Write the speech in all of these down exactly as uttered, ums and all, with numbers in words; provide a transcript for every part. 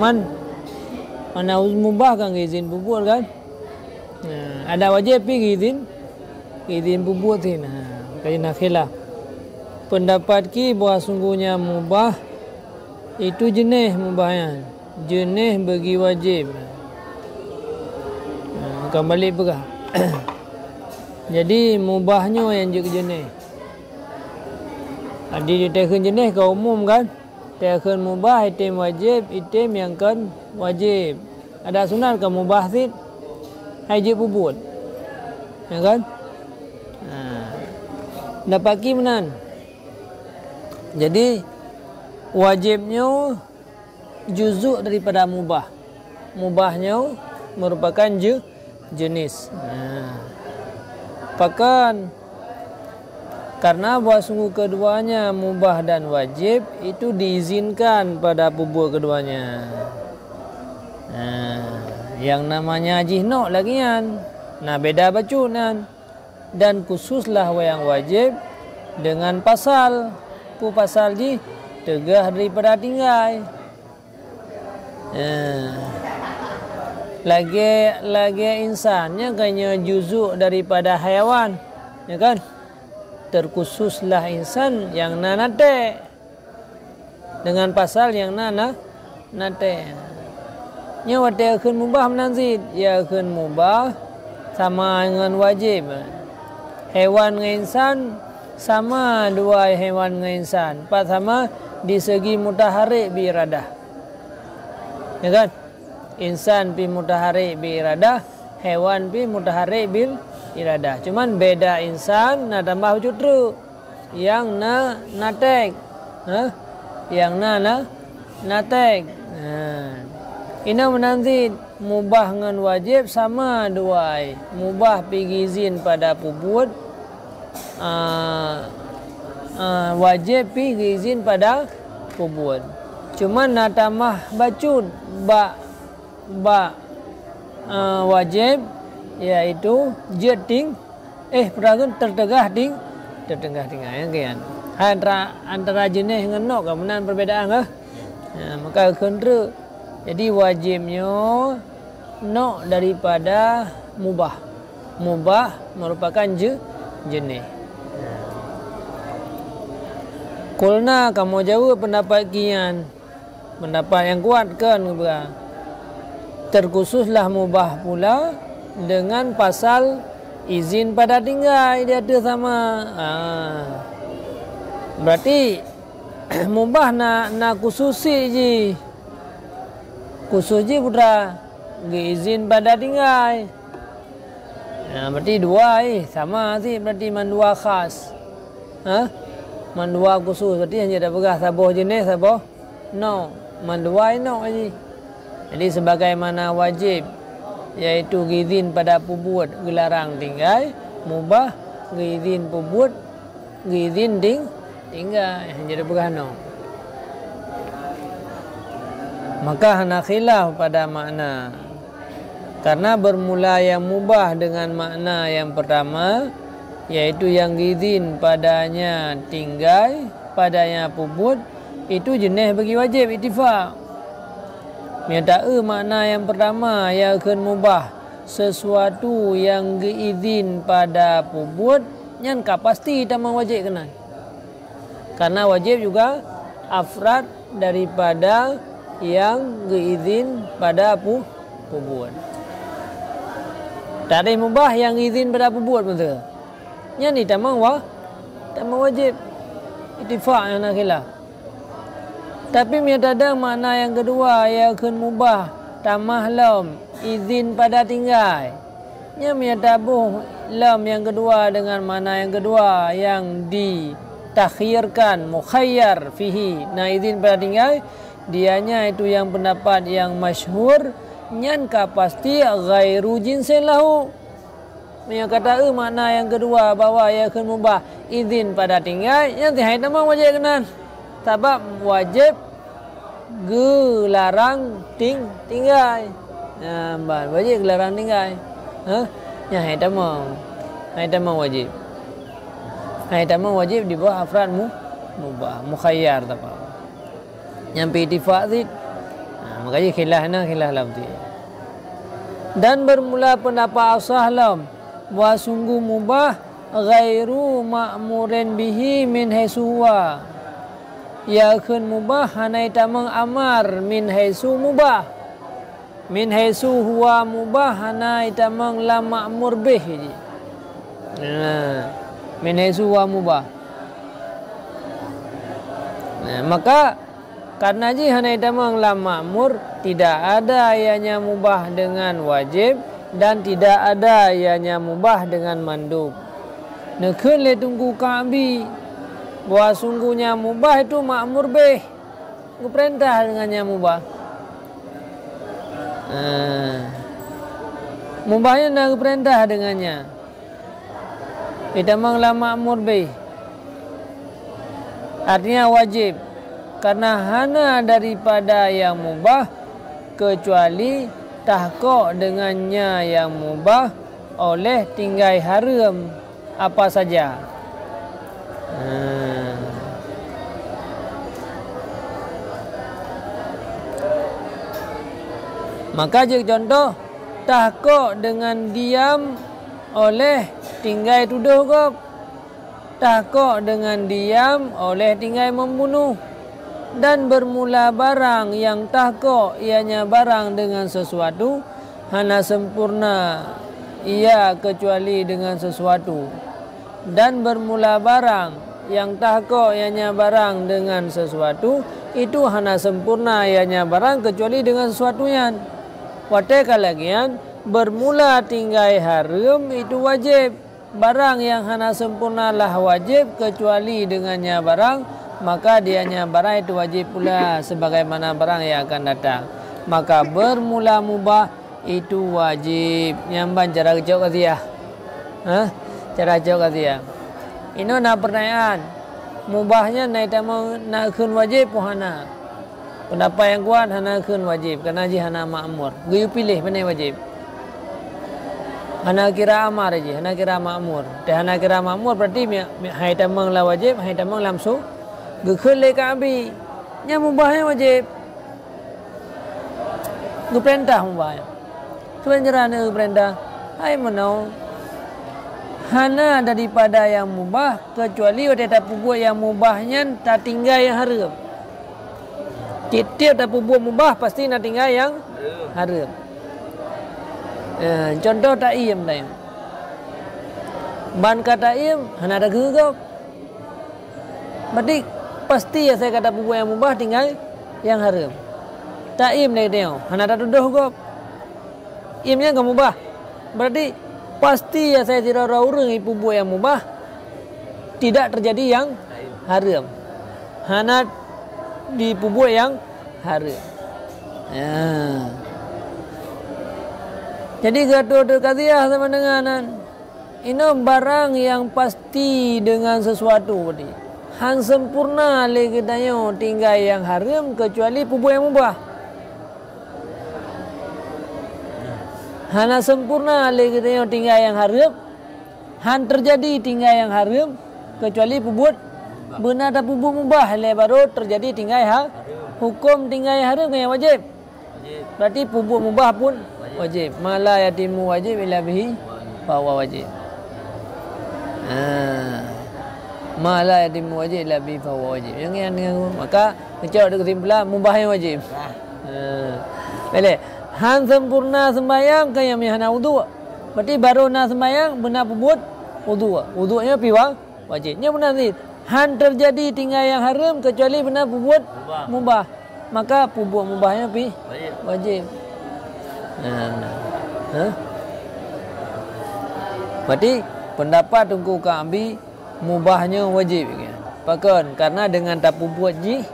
Man, mana mubah kan geuzin peubuet kan? Nah, adak wajéb pih geuzin, geuzin peubuet sih. Nah, makanya na khilaf. Pendapat ki bahwa sungguhnya mubah itu jeuneh mubah nyan, jeuneh bagi wajéb. Nah, kembali peugah. Jadi mubah nyoe nyang jeuet jeuneh. Jadi ditakheun jeuneh ka umum kan? Takheun mubah item wajéb, item nyang kon wajéb. Adak sunat ka mubah cit, hai jeuet peubuet. Ya kan? Ha. Dapat ki meunan. Jadi wajéb nyoe juzuk daripada mubah. Mubah nyoe merupakan je-, jenis. Nah, pakon? Karena bahwa sungguh keduanya mubah dan wajib itu diizinkan pada peubuet keduanya. Nah, yang namanya jih nok lagi nyan, na beda bacut nyan. Dan khususlah nyang wajib dengan pasal. Peue pasal jih? Teugah daripada tinggai. Eh, lagée, lagée insan, nyan kan nyoe juzuk daripada hayawan, ya kan? Terkhususlah insan nyang na naték. Dengan pasal nyang na, na, naték. Nyoe watée kheun mubah meunan cit, ya kheun mubah sama ngon wajéb. Hewan ngon insan sama dua hewan ngon insan, pat sama di segi mutaharrik bi iradah. Ya kan? Insan pi mutaharrik bi iradah, hewan pi mutaharrik bil iradah. Cuman beda insan na tambah bacut treuk. Nyang na naték. Ha? Nyang na, na naték. Ha. Inoe meunan cit, mubah ngon wajéb sama dua ai. Mubah pi geuzin pada peubuet, a, a, wajéb pi geuzin pada peubuet. Cuma na tamah bacut bak, bak, a, wajéb, yaitu jeuet ting-, eh, peue teugah ting-, teuteugah tinggai, ya kan? Hai antara, antara jeuneh ngon nok ka meunan perbedaan kah? Ya, maka kheun treuk. Jadi wajéb nyoe nok daripada mubah. Mubah merupakan je-, jeuneh. Qulna, kamoe jaweueb pendapat ki nyan. Pendapat nyang kuat kon geupeugah, terkhususlah mubah pula dengan pasal izin pada tinggai di ateueh sama. Ah. Berarti mubah na, na khusus jih. Khusus jih putra geuizin pada tinggai. Nah, berarti dua, eh, sama cit berarti mandua khas. Ha? Mandua khusus, berarti hanya tapeugah saboh jeuneh, saboh nok. Mandua nok jih. Jadi sebagaimana wajib, yaitu geuzin pada peubuet geularang tinggai, mubah geuzin peubuet geuzin ting-, tinggai, hana jeuet peugah nyoe. Maka hana khilaf pada makna. Karena bermula yang mubah dengan makna yang pertama, yaitu yang geuzin padanya tinggai, padanya peubuet, itu jeuneh bagi wajib ittifaq. Meunyoe taeu makna yang pertama, nyang kheun mubah, sesuatu yang geuzin pada peubuet, nyan ka pasti tamong wajib keunan. Karena wajib juga afrad daripada yang geuzin pada pu-, peubuet. Tadi mubah yang geuzin pada peubuet beutôi. Nyan ni tamong wa-, tamong wajib. Ittifaq nyang na khilaf. Tapi meunyoe tadong makna nyang keudua, nyang kheun mubah, tamah lom, izin pada tinggai. Nyan meunyoe taboh lom nyang keudua deungon makna nyang keudua nyang ditakhyirkan, mukhayyar fihi, na izin pada tinggai, dianya itu nyang pendapat nyang masyhur, nyan ka pasti ghairu jinsin lahu. Meunyoe ka taeu makna nyang keudua bahwa nyang kheun mubah izin pada tinggai, nyan teuhai tamong wajéb keunan. Sabab wajéb geularang ting-, tinggai. Nyan ban, wajéb geularang tinggai. Hah? Nyan hai tamong. Hai tamong wajéb. Hai tamong wajéb di bawah afrad mu-, mubah, mukhayyar tapa. Nyang pi ittifaq cit. Ha, Makajih khilaf na khilaf lafzi. Dan bermula pendapat asah lom bahwa sungguh mubah ghairu ma'murin bihi min haitsu huwa. Ya kheun mubah hana itamong amar min haitsu mubah. Min haitsu huwa mubah hana itamong lam ma'mur bih ji. Nah, min haitsu huwa mubah. Nah, maka karena jih hana itamong lam ma'mur, tidak ada ianya mubah dengan wajib dan tidak ada ianya mubah dengan mandub. Neukheun lé Teungku Ka'bi bahwa sungguhnya mubah itu ma'mur bih, geupeurintah dengan nyang mubah. Ah. Mubah nyan na geupeurintah dengan nyan. Itamong lam ma'mur bih. Artinya wajib. Karena hana daripada yang mubah kecuali tahkok dengannya yang mubah oleh tinggai hareuem apa saja. Hmm. Maka jeuet contoh, tahkok dengan diam oleh tinggai tudoh gob, tahkok dengan diam oleh tinggai membunuh, dan bermula barang yang tahkok ianya barang dengan sesuatu, hana sempurna ia kecuali dengan sesuatu. Dan bermula barang yang tahkok ianya barang dengan sesuatu, itu hana sempurna ianya barang kecuali dengan sesuatu nyan. Watée ka lagée nyan, bermula tinggai hareuem itu wajéb. Barang nyang hana sempurna lah wajéb kecuali dengan nya barang, maka dia nya barang itu wajéb pula sebagaimana barang yang akan datang. Maka bermula mubah itu wajéb. Nyan ban cara geucok qadhiyah. Hah? Cara geucok qadhiyah. Inoe na peurtanyaan. Mubah nyan na itamong na kheun wajéb peue hana? Peundapat nyang kuat hana kheun wajéb, karena jih hana ma'mur. Geuyue piléh pane wajéb. Hana kira amar jih, hana kira ma'mur. Teuh hana kira ma'mur berarti mi-, mi-, hai tamong lam wajéb, hai tamong lam su-, geukheun lé Ka'bi. Nyan mubah nyan wajéb. Geupeurintah mubah nyan. Sebenarnya geupeurintah, hai meunoe, hana daripada nyang mubah kecuali watée tapeubuet nyang mubah nyan tatinggai nyang hareuem. Tiep-tiep tapeubuet mubah pasti na tinggai nyang hareuem. Eh, contoh taiem tayong. Ban ka taiem hana tageugok. Berarti pasti asai ka tapeubuet nyang mubah tinggai nyang hareuem. Taiem lagée nyoe hana tatudoh gob. Iem nyan ka mubah. Berarti pasti asai sidroe-droe ureuëng jipeubuet nyang mubah, tidak terjadi nyang hareuem. Hana jipeubuet nyang hareuem. Ya. Jadi geuatô-atô qadhiyah sama dengan nyan. Inoe barang nyang pasti dengan sesuatu tadi. Han sempurna lé geutanyoe tinggai nyang hareuem kecuali peubuet nyang mubah. Hana sempurna lé geutanyoe tinggai nyang hareuem, han teujadi tinggai nyang hareuem kecuali peubuet beuna tapeubuet mubah lé barô teujadi tinggai ha-, huköm tinggai nyang hareuem nyang wajéb. Berarti peubuet mubah pun wajéb. Ma la yatimmu wajib illa bihi fahuwa wajib. Ha. Ma la yatimmu wajib illa bihi fahuwa wajib. Nyang nyan, maka geucok di keusimpulan mubah nyang wajéb. Ha. Boleh. Han sempurna sembahyang keu nyang hana udhu. Berarti barô na sembahyang beuna peubuet udhu. Udhu nyan pi wa-, wajéb. Nyan beuna cit. Han teujadi tinggai nyang hareuem kecuali beuna peubuet mubah. Maka peubuet mubah nyan pi wajéb. Nah, nah. Hah? Berarti pendapat Teungku Ka'bi mubah nyoe wajéb. Pakon? Karena dengan tapeubuet jih,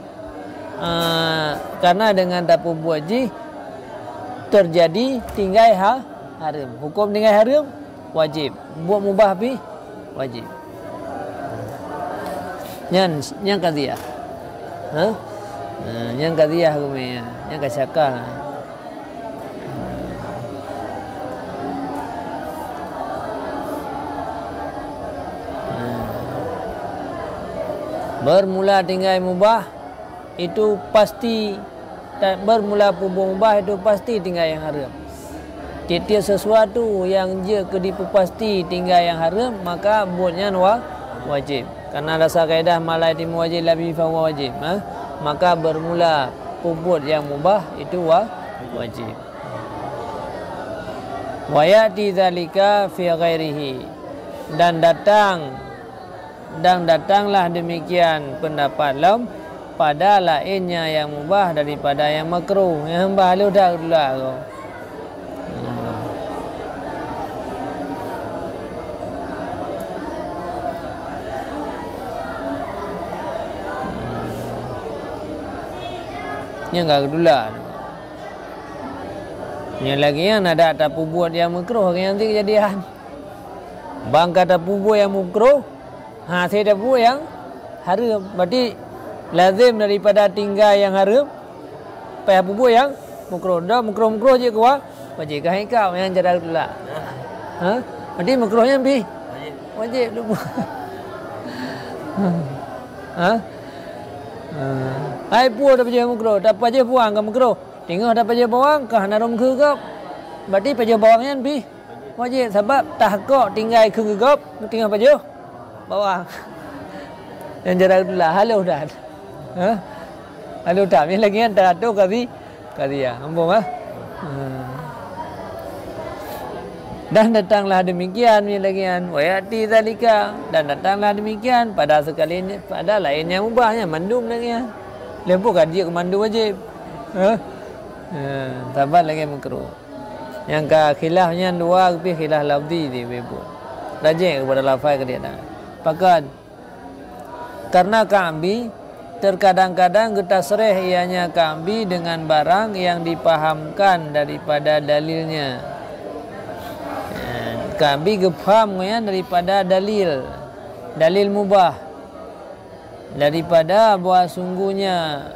ah, karena dengan tapeubuet jih teujadi tinggai ha-, hareuem. Huköm tinggai hareuem wajéb. Buet mubah pi wajéb. Nyan, nyan qadhiyah. Ha? Ha, nyan qadhiyah keume nyan. Nyan ka syaka. Ha. Bermula tinggai mubah itu pasti bermula peubuet mubah itu pasti tinggai nyang hareuem. Tiep-tiep sesuatu nyang jeuet keu dipeupasti tinggai nyang hareuem, maka buet nyan wa-, wajéb. Karena dasar kaidah ma la yatimu wajib illa bihi fahuwa wajib, ha? Maka bermula peubuet nyang mubah itu wa-, wajéb. Wa ya'ti dzalika fi ghairihi, dan datang, dan datanglah demikian pendapat lom pada lainnya nyang mubah daripada nyang makruh. Nyang bah lheueh dak geutulak ko. Nyang ka geutulak. Nyang lagée nyan adak tapeubuet nyang makruh, lagée nyan keujadian. Ban ka tapeubuet nyang makruh, ha, asai tapeubuet nyang hareuem. Berarti lazem daripada tinggai nyang hareuem, payah peubuet nyang makruh. Dak makruh-makruh jeuet keu wa-, wajéb, ka hikau nyang cara geutulak. Ha? Berarti makruh nyan pih wajéb. Wajéb. Ha? Ha. Hai peue tapajoh makruh, tapajoh bawang ka makruh. Teungoh tapajoh bawang ka hana rhom keu gob. Berarti pajoh bawang nyan pih wajéb, sabab tahakok tinggai keu gob, teungoh pajoh bawang. Nyang cara geutulak, halôh that. Ha? Halôh that. Nyang lagée nyan teuatoe kazi-, kaziah. Muphom, ha? Ha. Dan datanglah demikian, nyang lagée nyan, wa ya'ti dzalika, dan datanglah demikian pada sekali, pada lain nyang mubah, nyan mandum lagée nyan. Lheueh peue ka jeuet keu mandum wajéb. Ha? Ha, saban lagée makruh. Nyang ka khilaf nyan dua, pih khilaf lafzi di buet. Rajih kepada lafai keudéh na. Pakon? Karena Ka'bi terkadang-kadang geutasreh ianya Ka'bi dengan barang yang dipahamkan daripada dalilnya. Ka'bi geupaham ngon nyan daripada dalil, dalil mubah. Daripada bahwa sungguhnya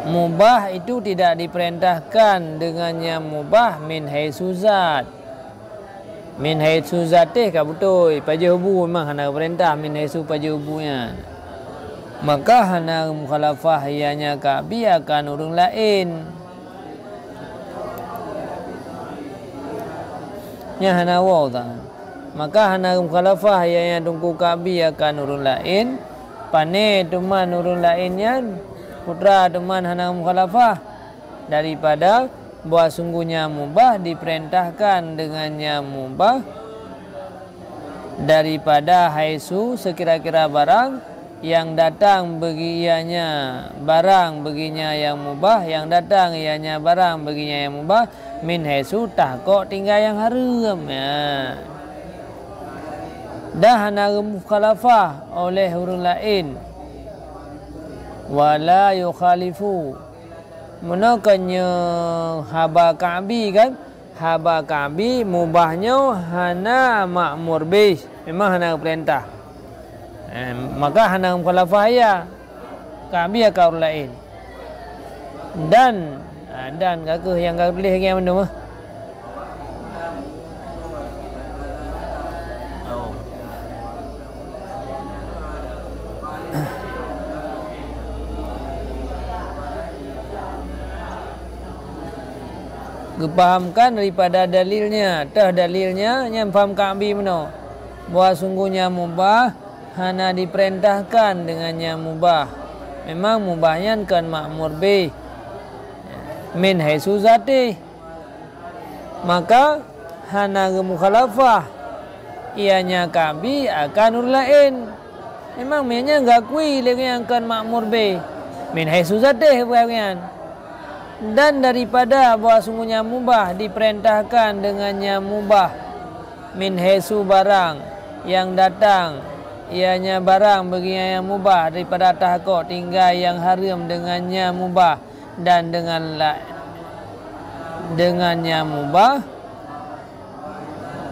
mubah itu tidak diperintahkan dengan nyang mubah min haitsu zat. Min haitsu zatéh ka beutôi, pajoh bu memang hana geupeurintah min haitsu pajoh bu nyan. Maka hana mukhalafah ianya Ka'bi akan ureuëng laén. Nyan hana woe tan. Maka hana mukhalafah ianya Teungku Ka'bi akan ureuëng laén. Pané teuma ureuëng laén nyan, putra teuma hana mukhalafah daripada bahwa sungguhnya mubah diperintahkan dengan nyang mubah daripada haitsu sekira-kira barang yang datang bagi ianya barang baginya nyang mubah, yang datang ianya barang baginya nyang mubah, min haitsu tahakok tinggai nyang hareuem. Ya. Dan hana geumukhalafah oleh ureuëng laén. Wala yukhalifu. Meunoe kon nyoe haba Ka'bi kan? Haba Ka'bi mubah nyoe hana makmur bih, memang hana geupeurintah. Eh, maka hana mukhalafah ya Ka'bi akan ureuëng laén. Dan, ah, dan ka kheueh nyang ka tuléh lagée nyan mandum, ah. Geupahamkan daripada dalilnya, teuh dalilnya, nyang paham Ka'bi meunoe, bahwa sungguhnya mubah hana diperintahkan dengan nyang mubah. Memang mubah nyan kon makmur bih. Min haitsu zatéh. Maka hana geumukhalafah ianya Ka'bi akan ureuëng laén. Memang meunyoe nyan geukui lé gobnyan kon makmur bih, min haitsu zatéh bukan nyan. Dan daripada bahwa sungguhnya mubah diperintahkan dengan nyang mubah, min haitsu barang yang datang ianya barang baginya nyang mubah daripada tahakok tinggai nyang hareuem dengan nyang mubah. Dan dengan la-, dengan nyang mubah,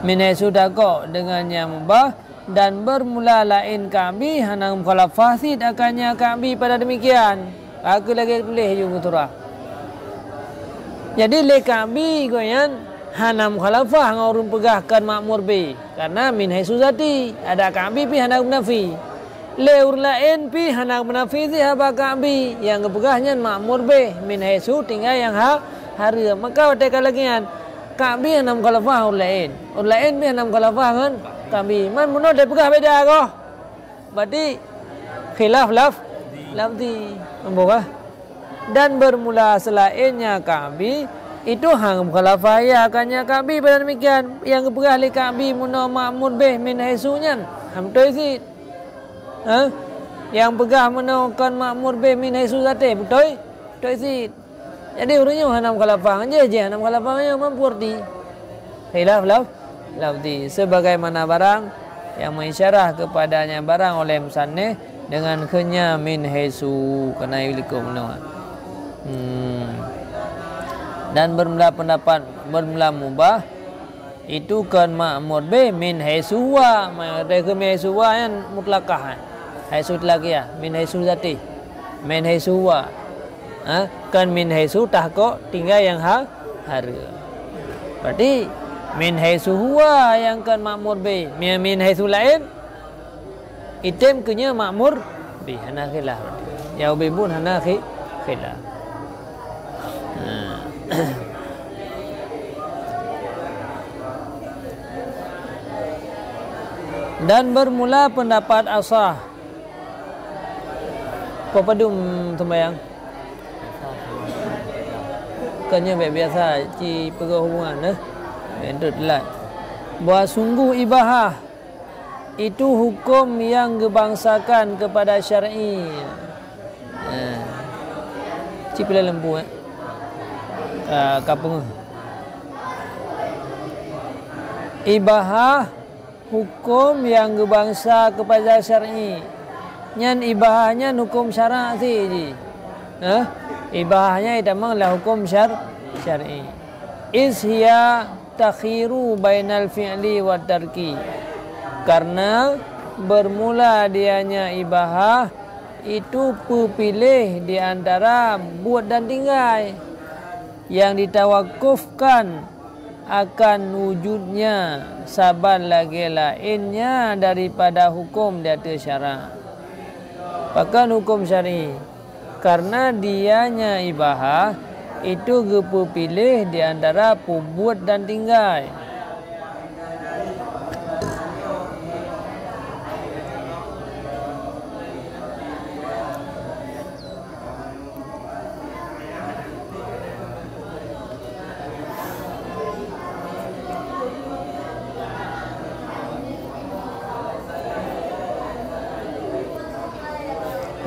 min haitsu tahakok dengan nyang mubah, dan bermula laén Ka'bi hana mukhalafah cit akan nyang Ka'bi pada demikian. Ka kheueh lagée tuléh ju beusurah. Jadi lé Ka'bi gobnyan hana mukhalafah ngon ureuëng peugah kon makmur bih, karena min haitsu zatéh, ada Ka'bi pih hana meunafi. Lé ureuëng laén pih hana meunafi zihab Ka'bi, nyang geupeugah nyan ma'mur beh, min haitsu tinggai nyang ha-, hareuem. Maka watée ka lagée nyan, Ka'bi hana mukhalafah ureuëng laén. Ureuëng laén pih hana mukhalafah ngon Ka'bi. Man bunoe teupeugah beda goh. Berarti khilaf laf-, lafzi. Nampak kah? Dan bermula selainnya Ka'bi, itu hang mukhalafah ya akannya Ka'bi pada demikian. Nyang geupeugah lé Ka'bi meunoe ma'mur beh min haitsu nyan, hana beutôi cit. Ha? Nyang peugah meunoe kon ma'mur beh min haitsu zati, beutôi? Beutôi cit. Jadi ureuëng nyoe hana mukhalafah ngon jih, jih hana mukhalafah ngon nyoe, mampu arti. Khilaf laf-, lafzi, sebagaimana barang yang mengisyarah kepadanya barang oleh musannif dengan kheunya min haitsu, keunan likot meunoe. Hmm. Dan bermula pendapat, bermula mubah, itu kon ma'mur beh min haitsu huwa. Maksudnya min haitsu huwa nyan mutlakah, kan? Haitsu itlaqiyah, min haitsu zati. Min haitsu huwa. Ha? Kon min haitsu tahkok tinggai nyang ha-, hareuem. Berarti min haitsu huwa nyang kon ma'mur beh. Min, min haitsu laén, item keu nyoe ma'mur beh, hana khilaf. Ya ubibun hana khi-, khilaf. Ha. Dan bermula pendapat asah. Peue padum sembahyang? Kon nyoe biasa, ci peugah hubungan, eh? Entot telat. Bahwa sungguh ibahah itu hukum yang geubangsakan kepada syar'i. Eh. Ci peulan lampu, eh? Ah, ka peungeuh. Ibahah hukum nyang geubangsa kepada syar'i. Nyan ibahah nyan hukum syarak cit jih. Hah? Ibahah nyan itamong lam hukum syar-, syar'i. Is hiya takhiru bainal fi'li wa tarki. Karena bermula dianya ibahah itu peupiléh di antara buet dan tinggai. Yang ditawakufkan akan wujudnya saban lagée laénnya daripada hukum di ateueh syarak. Pakon hukum syar'i? Karena dianya ibahah itu geupeupiléh di antara peubuet dan tinggai.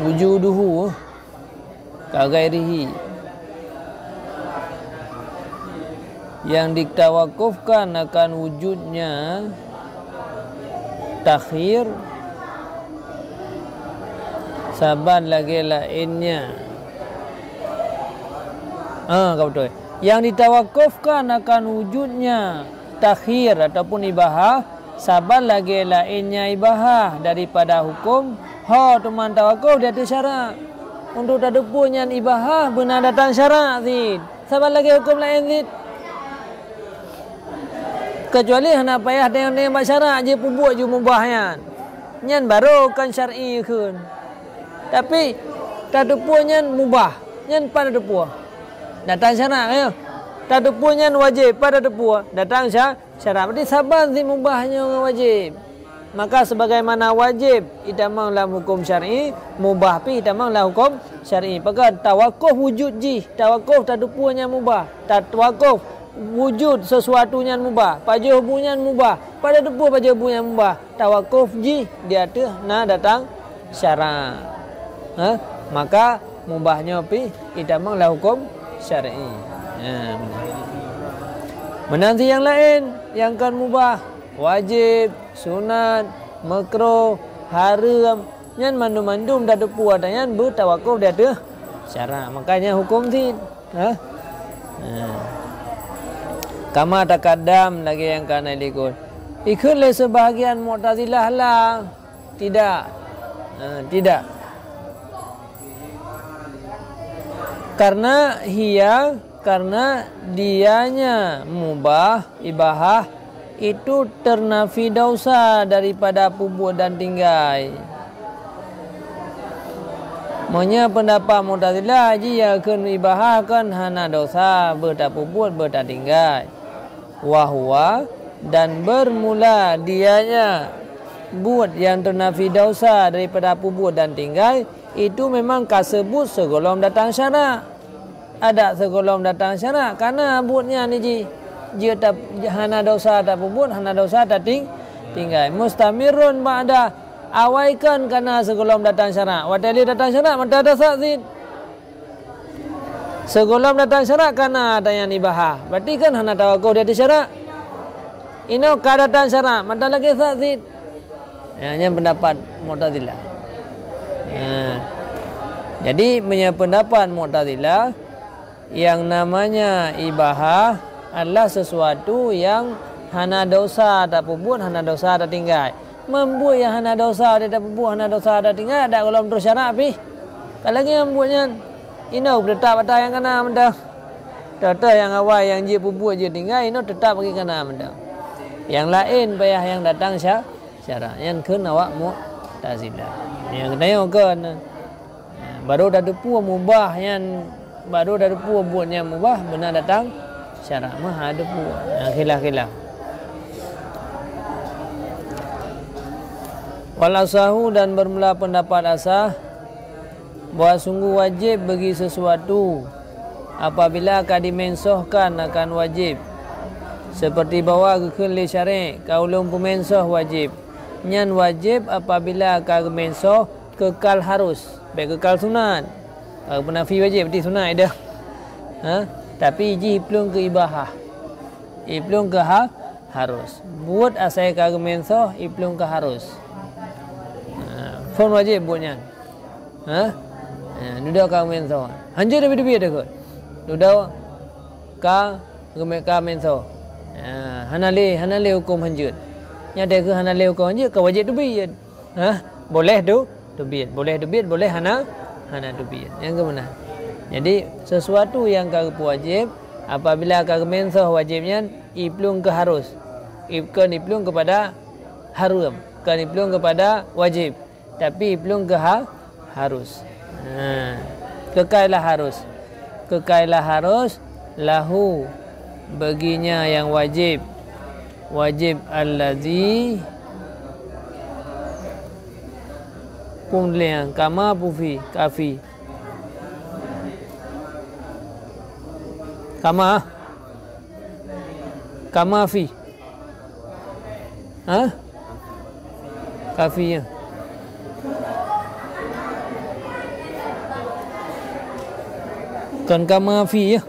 Wujuduhu ka ghairihi. Yang ditawakufkan akan wujudnya takhir saban lagée laénnya. Ah, ka beutôi. Yang ditawakufkan akan wujudnya takhir ataupun ibahah saban lagée laénnya ibahah daripada hukum, ho teuma tawakuf di ateueh syarak. Untuk tateupeue nyan ibahah beuna datang syarak cit. Saban lagée hukum laén cit. Kecuali hana payah teuntée bak syarak jipeubuet ju mubah nyan. Nyan barô kon syar'i kheun. Tapi tateupeue nyan mubah, nyan pat tateupeue? Datang syarak, ya. Tateupeue nyan wajéb, pat tateupeue? Datang sya-, syarak. Berarti saban cit mubah nyoe ngon wajéb. Maka sebagaimana wajéb itamong lam hukum syar'i, mubah pih itamong lam hukum syar'i. Pakon? Tawakuf wujud jih, tawakuf tateupeue nyan mubah. Tawakuf wujud sesuatu nyan mubah, pajoh bu nyan mubah. Pat tateupeue pajoh bu nyan mubah? Tawakuf jih di ateueh na datang syarak. Ha? Maka mubah nyoe pih itamong lam hukum syar'i. Ha, meunan. Meunan cit nyang laén, nyang kon mubah, wajéb, sunat, makruh, hareuem, nyan mandum-mandum tateupeue ata nyan beutawakuf di ateueh syarak. Makanya hukum cit. Ha? Ha. Kama taqaddam, lagée nyang ka na likot. Ikheun lé seubahagian Mu'tazilah la. Tidak. Ha, tidak. Karena hiya, karena dianya mubah, ibahah, itu ternafi dosa daripada peubuet dan tinggai. Meunyoe peundapat Mu'tazilah jih, nyang kheun ibahah kon hana desya beu tapeubuet beu tatinggai. Wa huwa, dan bermula dianya buet nyang teunafi desya daripada peubuet dan tinggai, itu memang ka seubut sigohlom datang syarak. Adak sigohlom datang syarak kana buet nyan jih. Jeuet ta-, hana desya tapeubuet, hana desya tating-, tinggai. Mustamirrun ba'da, awai kon kana sigohlom datang syarak. Watée lheueh datang syarak, mantong desya cit. Sigohlom datang syarak kana ata nyan ibahah. Berarti kan hana tawakoh di ateueh syarak. Inoe ka datang syarak, mantong lagée desya cit. Ya, nyan peundapat Mu'tazilah. Ya. Jadi, meunyoe peundapat Mu'tazilah, yang namanya ibahah adalah sesuatu yang hana desya tapeubuet, hana desya tatinggai. Meunyoe buet nyang hana desya tapeubuet, hana desya tatinggai, adak gohlom troh syarak pih. Ka lagée nyan buet nyan, inoe teutap ata nyang kana mantong. Teutap nyang awai nyang jeuet peubuet jeuet tinggai, inoe teutap lagée kana mantong. Nyang laén payah nyang datang sya-, syarak. Nyan kheun awak Mu'tazilah. Nyang geutanyoe kon. Barô tateupeue mubah nyan, barô tateupeue buet nyang mubah beuna datang syarak, meuha teupeue. Nah, khilaf-khilaf. Wal asahu, dan bermula pendapat asah, bahwa sungguh wajib bagi sesuatu apabila ka dimensohkan akan wajib. Seperti bahwa geukheun lé syarek, ka ulôn peumensoh wajib. Nyan wajib apabila ka geumensoh kekal harus, bék kekal sunat. Ka geupeunafi wajéb, berarti sunat dah. Ha? Tapi jih iplueng keu ibahah. Iplueng keu ha-, harus. Buet asai ka geumensoh, iplueng keu harus. Ha, phon wajéb buet nyan. Ha? Ha, dudoe ka geumensoh. Hanjeuet teubiet-teubiet dah kot. Dudoe ka geumé-, ka mensoh. Ha, hana lé, hana lé huköm hanjeuet. Nyan teuh hana lé huköm hanjeuet, ka wajéb teubiet. Ha? Boleh tu, teubiet. Boleh teubiet, boleh hana, hana teubiet. Nyang keumeunang. Jadi, sesuatu nyang ka geupeuwajéb, apabila ka geumensoh wajéb nyan, iplueng keu harus. Ip-, kon iplueng keupada hareuem, kon iplueng keupada wajéb, tapi iplueng keu ha-, harus. Ha. Keukailah harus. Keukailah harus, lahu, baginya yang wajib. Wajib alladzi pun leng kama pufi, kafi. Kama. Kama fi. Ha? Kafi, ya. Kon kama fi, ya.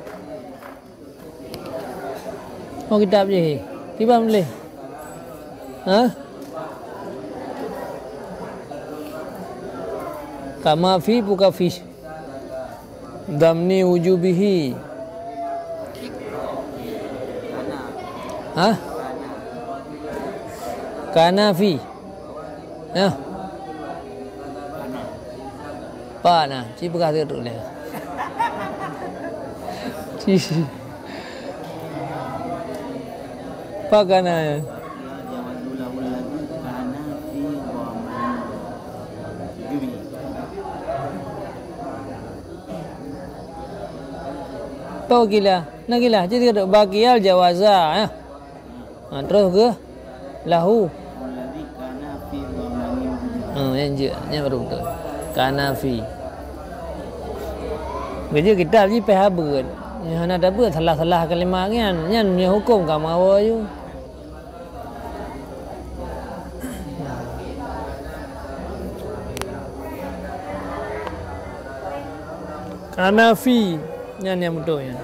Oh, kitab jih. Kiban boleh. Ha? Kama fi buka fi. Dhamni wujubihi. Ha? Kana fi. Ya. Pak nah, ci peugah tu lé. Ci. Pak kana. Pau gila, na gila, jadi kata bagial jawaza, ya. Ha, terus ke lahu. Ha, yang je, yang baru betul. Kana fi. Kerja kitab ji peh habet. Yang hana dapat salah-salah kalimah nyan, nyan punya hukum kamu awal ju. Kana fi, nyan nyang beutôi nyan.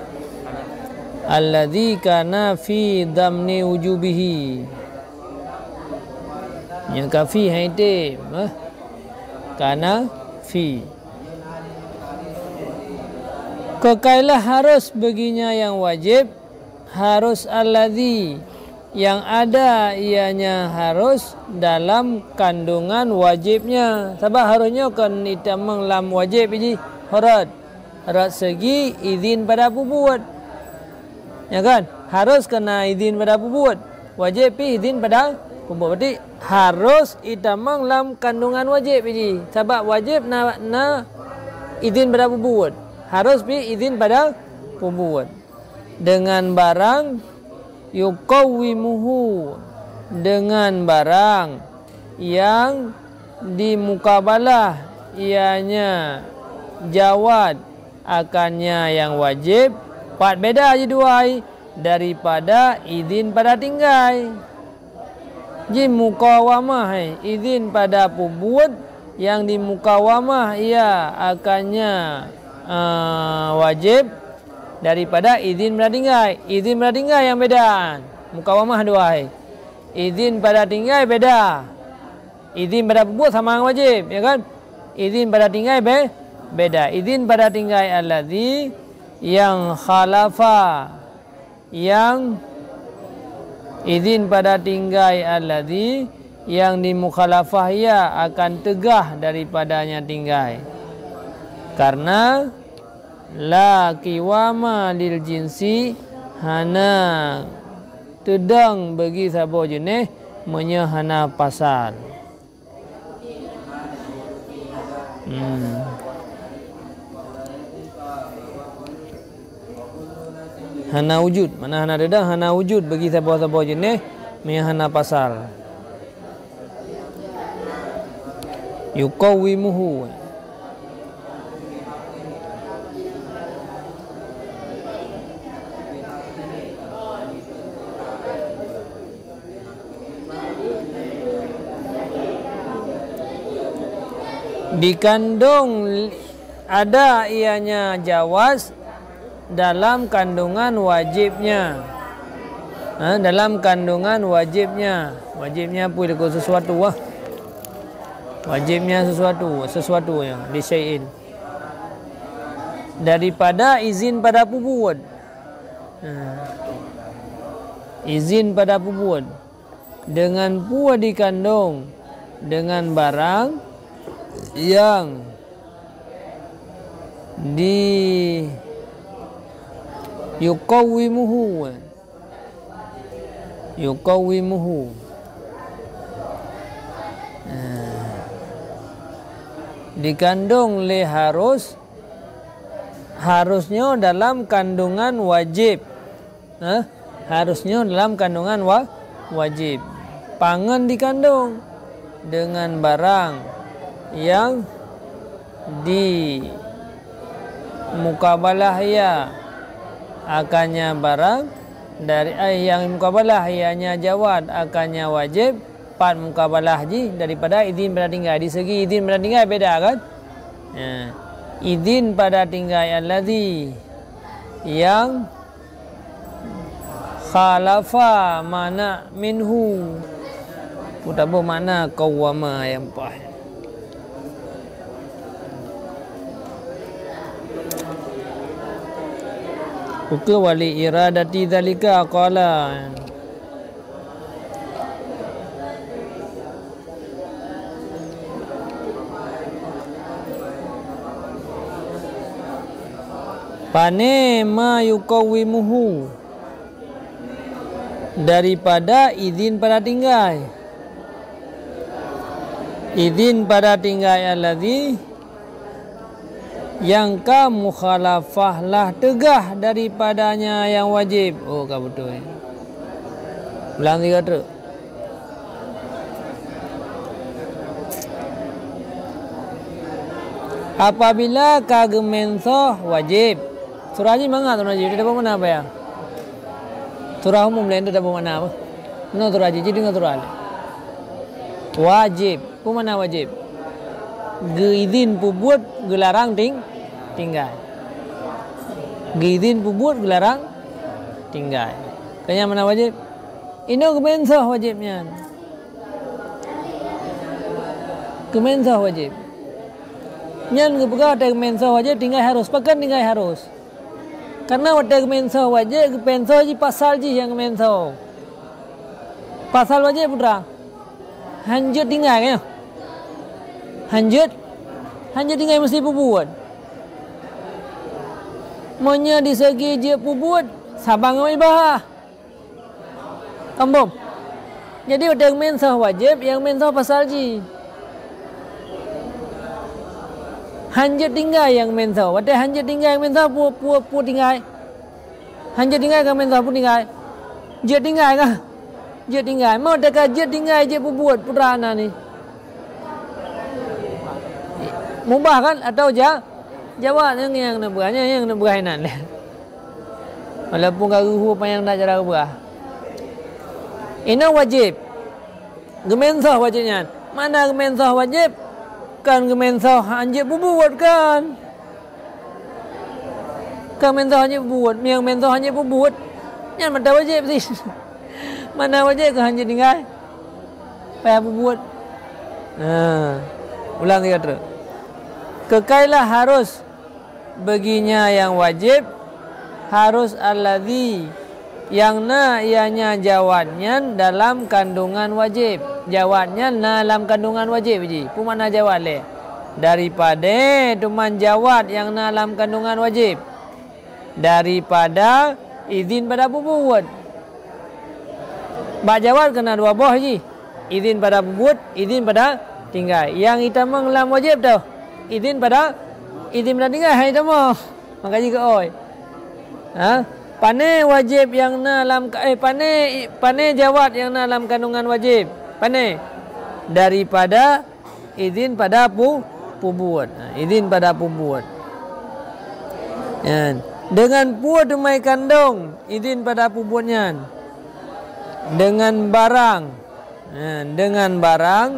Alladzi kana fi dhamni wujubihi. Nyang ka fi hai tem, eh? Kana fi. Keukailah harus baginya yang wajib, harus alladzi, yang ada ianya harus dalam kandungan wajibnya. Sabab harus nyoe kon itamong lam wajib jih, horot. Horot segi izin pada peubuet. Ya kan? Harus kena izin pada peubuet. Wajib pi izin pada peubuet. Berarti harus itamong lam kandungan wajib jih. Sabab wajib na, na Izin pada peubuet. Harus pi izin pada peubuet. Dengan barang yuqawwimuhu, dengan barang yang dimukabalah ianya jawaz akannya yang wajib, pat beda jih dua ai daripada izin pada tinggai. Jimukawamah, eh, izin pada peubuet yang dimukawamah ia akannya, eh, wajib daripada izin pada tinggai. Izin pada tinggai nyang beda. Mukawamah dua, eh. Izin pada tinggai beda. Izin pada peubuet sama ngon wajib, ya kan? Izin pada tinggai be-, beda. Izin pada tinggai allazi yang khalafa, yang izin pada tinggai allazi yang dimukhalafah ia akan teugah daripadanya tinggai. Karena la qiwama lil jinsi, hana teudong bagi saboh jeuneh meunyoe hana pasal. Hmm. Hana wujud, makna hana teudong, hana wujud bagi saboh-saboh jeuneh meunyoe hana pasal. Yuqawwimuhu. Dikandong ada ianya jawaz dalam kandungan wajibnya. Ha, dalam kandungan wajibnya. Wajibnya apa itu? Sesuatu, ah. Wajibnya sesuatu, sesuatu yang di syai'in. Daripada izin pada peubuet. Ha. Izin pada peubuet. Dengan peue dikandong? Dengan barang yang di yuqawwimuhu. Yuqawwimuhu. Nah, dikandong lé harus, harusnyo dalam kandungan wajib. Hah? Harusnyo dalam kandungan wa-, wajib. Pangan dikandong dengan barang yang dimukabalah ia akannya barang dari, eh, yang mukabalah ianya jawaz akannya wajib, pat mukabalah jih daripada izin pada tinggai. Di segi izin pada tinggai beda kan? Ya. Izin pada tinggai allazi yang khalafa mana minhu. Utawa makna qawwama nyang paih. Ukeue wali iradati zalika qala. Pane ma yuqawwimuhu, daripada izin pada tinggai. Izin pada tinggai allazi nyang ka mukhalafah lah teugah daripadanya nyang wajéb. Oh, ka beutôi. Ulang sigoe treuk. Apabila ka geumensoh wajéb. Surah jih mangat, surah jih. Teutabeueng makna apa ya? Surah umum laén teutabeueng makna apa? Meunan surah jih, jih deungon surah laén. Wajéb. Peue makna wajéb? Geuizin peubuet, geularang ting-, tinggai. Geuizin peubuet, geularang tinggai. Keu nyan makna wajéb. Inoe geumensoh wajéb nyan. Geumensoh wajéb. Nyan geupeugah watée geumensoh wajéb tinggai harôh. Pakon tinggai harôh? Karena watée geumensoh wajéb, geupensoh jih pasal jih nyang geumensoh. Pasal wajéb peue treuk? Hanjeuet tinggai, kan? Hanjeuet, hanjeuet tinggai meusti peubuet. Meunyoe di segi jeuet peubuet, saban ngon ibahah. Kambom. Jadi, watée geumensoh wajéb, nyang geumensoh pasal jih. Han jeuet tinggai nyang meuntho. Watée han jeuet tinggai meuntho, peue, peue, peue tinggai? Han jeuet tinggai ka meuntho, peue tinggai? Jeuet tinggai ka? Jeuet tinggai. Meu teuka jeuet tinggai jeuet peubuet putra na ni. Mubah kan? Atau ja-, jawab nyang, nyang neubeurah, nyang, nyang neubeurah inan. Walaupun ka geuhue panyang that cara geubeurah. Inoe wajéb. Geumeuntho wajéb nyan. Mana geumeuntho wajéb? Kan geumeuntho han jeuet peubuet kan? Kan meuntho han jeuet peubuet, meunyo meuntho han jeuet peubuet, nyan mata wajéb sih. Mana wajéb keu han jeuet tinggai? Payah peubuet. Nah, ulang tiga terus. Keukailah harus Beuginya nyang wajéb, harus alladzi, nyang na ianya jawad nyan dalam kandungan wajéb. Jawad nyan na lam kandungan wajéb jih. Peue makna jawad lé? Daripada teuma jawad nyang na lam kandungan wajéb. Daripada idhin pada peubuet. Bak jawad keunan dua boh jih. Idhin pada peubuet, idhin pada tinggai. Nyang itamong lam wajéb teuh. Idhin pada, idhin pada tinggai hai tamong. Maka jih keu oi. Ha? Pane wajéb nyang na lam ka-, eh, pane, pane jawad nyang na lam kandungan wajéb? Pane? Daripada idhin pada pu-, peubuet. Ha, idhin pada peubuet. Nyan. Dengan peue teuma ikandong idhin pada peubuet nyan? Dengan barang. Ha, dengan barang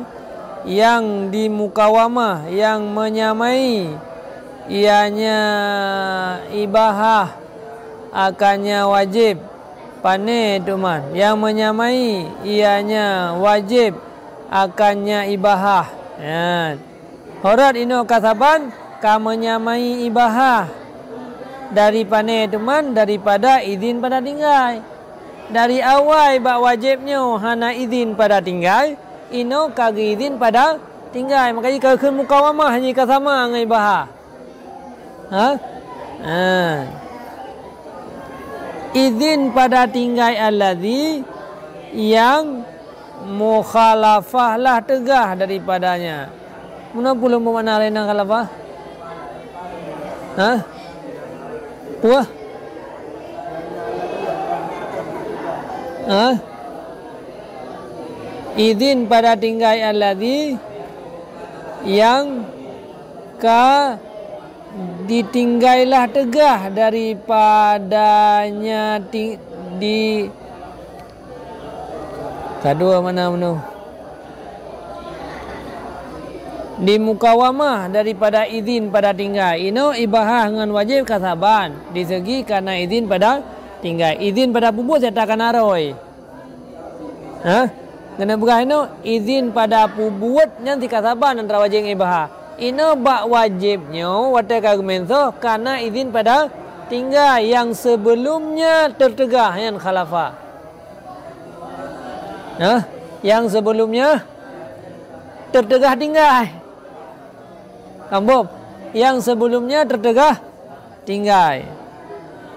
nyang dimukawamah, nyang menyamai ianya ibahah akannya wajéb. Pane teuma nyang menyamai ianya wajéb akannya ibahah. Nyan. Horat inoe ka saban ka menyamai ibahah. Dari pane teuma? Daripada idhin pada tinggai. Dari awai bak wajéb nyoe hana idhin pada tinggai, inoe ka geuidhin pada tinggai. Maka jih ka kheun mukawamah jih ka sama ngon ibahah. Ha? Ha. Idhin pada tinggai alladzi nyang mukhalafah lah teugah daripadanya. Meunoe peue lôn beumakna lé nan khalafah? Ha? Peue? Ha? Idhin pada tinggai alladzi nyang ka ditinggailah teugah daripadanya ti-, di, ka dua makna meunoe. Dimukawamah daripada idhin pada tinggai. Inoe ibahah ngon wajéb ka saban. Di segi kana idhin pada tinggai. Idhin pada peubuet serta kana roi. Ha? Keuneuk peugah inoe, idhin pada peubuet nyan sikasaban antara wajéb ngon ibahah. Inoe bak wajéb nyoe watée ka geumeuntho kana idhin pada tinggai nyang seubeuleumnya teuteugah nyan khalafa. Ha? Nyang seubeuleumnya teuteugah tinggai. Kambom, nyang seubeuleumnya teuteugah tinggai.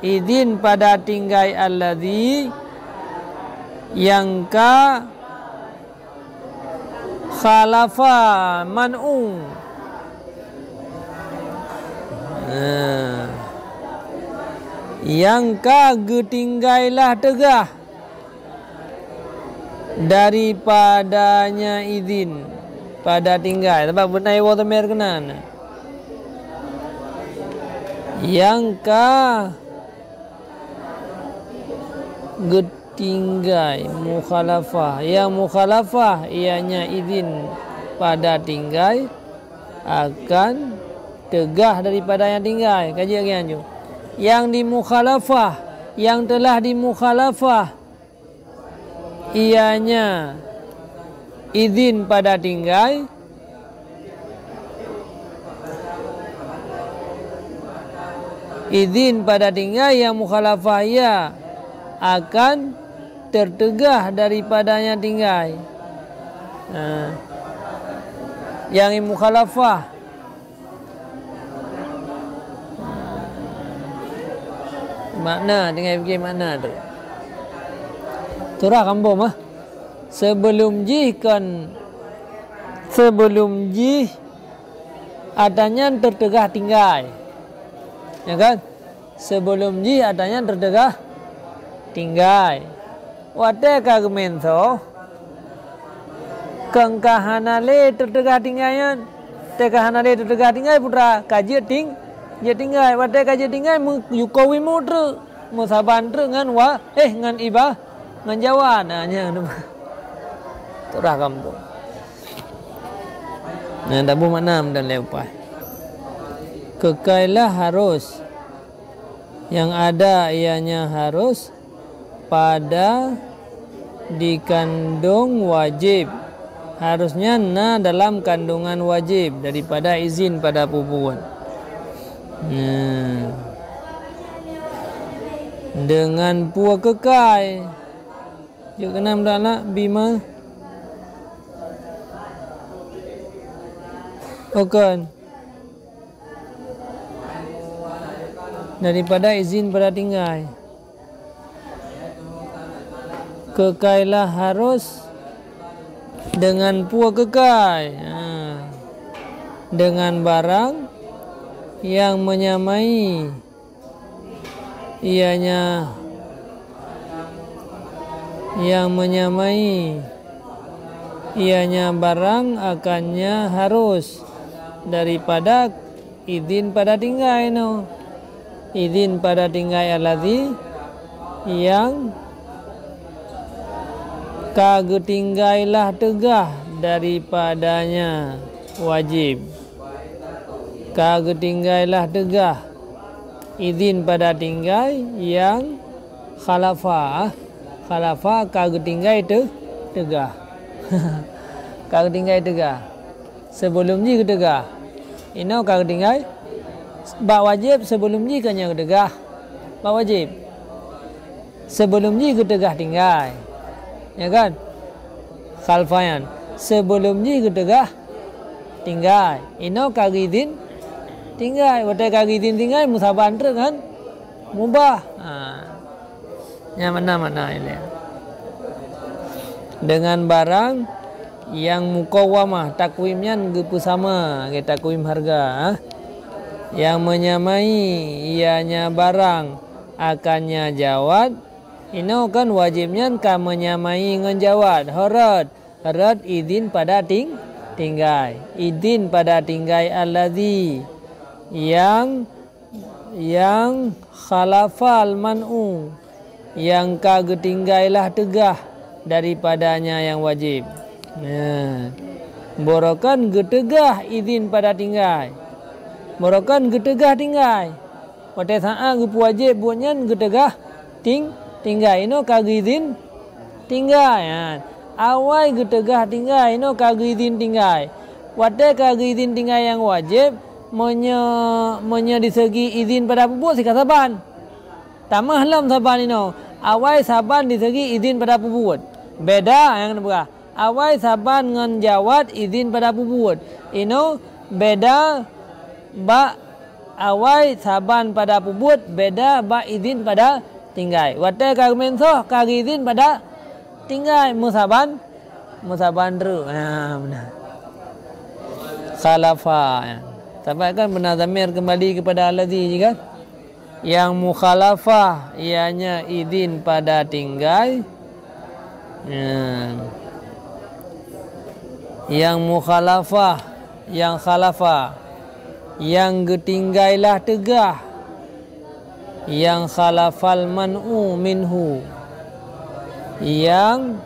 Idhin pada tinggai alladzi nyang ka khalafa man'u. Nah, nyang ka geutinggailah teugah daripadanya idhin pada tinggai, sabab beuna iwoe teumé keunan. Nyang ka geutinggai mukhalafah, nyang mukhalafah ianya idhin pada tinggai akan teugah daripada nyang tinggai. Kaji lagée nyan ju. Nyang dimukhalafah, nyang teulah dimukhalafah ianya idhin pada tinggai, idhin pada tinggai nyang mukhalafah ia akan teuteugah daripada nyang tinggai. Ha. Nyang mukhalafah Makna, tinggai piké makna tu. Surah kambom ah. Sebelum jih kon, sebelum jih Ata nyan teuteugah tinggai. Ya kan? Sebelum jih ata nyan teuteugah tinggai. Watée ka geuminsoh, keu ka hana lé teuteugah tinggai nyan. Tée ka hana lé teuteugah tinggai, putra, ka jeuet ting-, jeuet tinggai. Watée ka jeuet tinggai, meu-, yukowimu treuk. Meusaban treuk ngon wa-, eh, ngon iba-, ngon jawad. Nah, nyan. Turah gampông. Nah, tabu makna dan lé upai. Keukailah harus. Yang ada ianya harus pada dikandung wajib. Harusnya na dalam kandungan wajib daripada izin pada peubuet. Nah. Dengan peue keukai. Jeuet keunan dak nak bima. Bukan. Daripada izin pada tinggai. Keukailah harus dengan peue keukai. Ha. Dengan barang yang menyamai ianya, yang menyamai ianya barang akannya harus daripada izin pada tinggai nyoe. Izin pada tinggai alladzi yang ka geutinggailah teugah daripadanya wajib. Ka geutinggailah teugah izin pada tinggai yang khalafa. Khalafa ka geutinggai teu-, teugah. Ka geutinggai teugah. Sebelum jih geuteugah. Inoe ka geutinggai. Bak wajéb sebelum jih ka nyan geuteugah. Bak wajéb. Sebelum jih geuteugah tinggai. Ya kan? Khalafa nyan. Sebelum jih geuteugah tinggai. Inoe ka geuizin tinggai. Watée ka geuizin tinggai, meusaban treuk ngon mubah. Ha. Nyan makna-makna ilée. Dengan barang yang mukawamah, takwim nyan geupeusama lagée takwim hareuga, ha. Yang menyamai ianya barang akannya jawad, inoe kan wajéb nyan ka menyamai ngon jawad. Horot, horot izin pada ting-, tinggai. Izin pada tinggai alladzi yang Yang khalafal man'u, nyang ka geutinggailah teugah daripadanya nyang wajéb. Nah, barokan geuteugah idhin pada tinggai. Barokan geuteugah tinggai. Watée saát geupeuwajéb buet nyan geuteugah ting-, tinggai. Inoe ka geuidhin tinggai, ha. Awai geuteugah tinggai, inoe ka geuidhin tinggai. Watée ka geuidhin tinggai nyang wajéb, meunyoe, meunyoe di segi idhin pada peubuet sika saban. Tamah lom saban inoe, awai saban di segi idhin pada peubuet. Beda nyang neupeugah. Awai saban ngon jawad idhin pada peubuet. Inoe beda bak awai saban pada peubuet, beda bak idhin pada tinggai. Watée ka geuminsoh, ka geuidhin pada tinggai, meusaban, meusaban treuk. Ha, beuna. Khalafa, ya. Sabab kan beuna dhamir keumbali keupada alladzi, kan? Nyang mukhalafah, ianya idhin pada tinggai. Ya. Nyang mukhalafah, nyang khalafa, nyang geutinggailah teugah. Nyang khalafal man'u minhu, nyang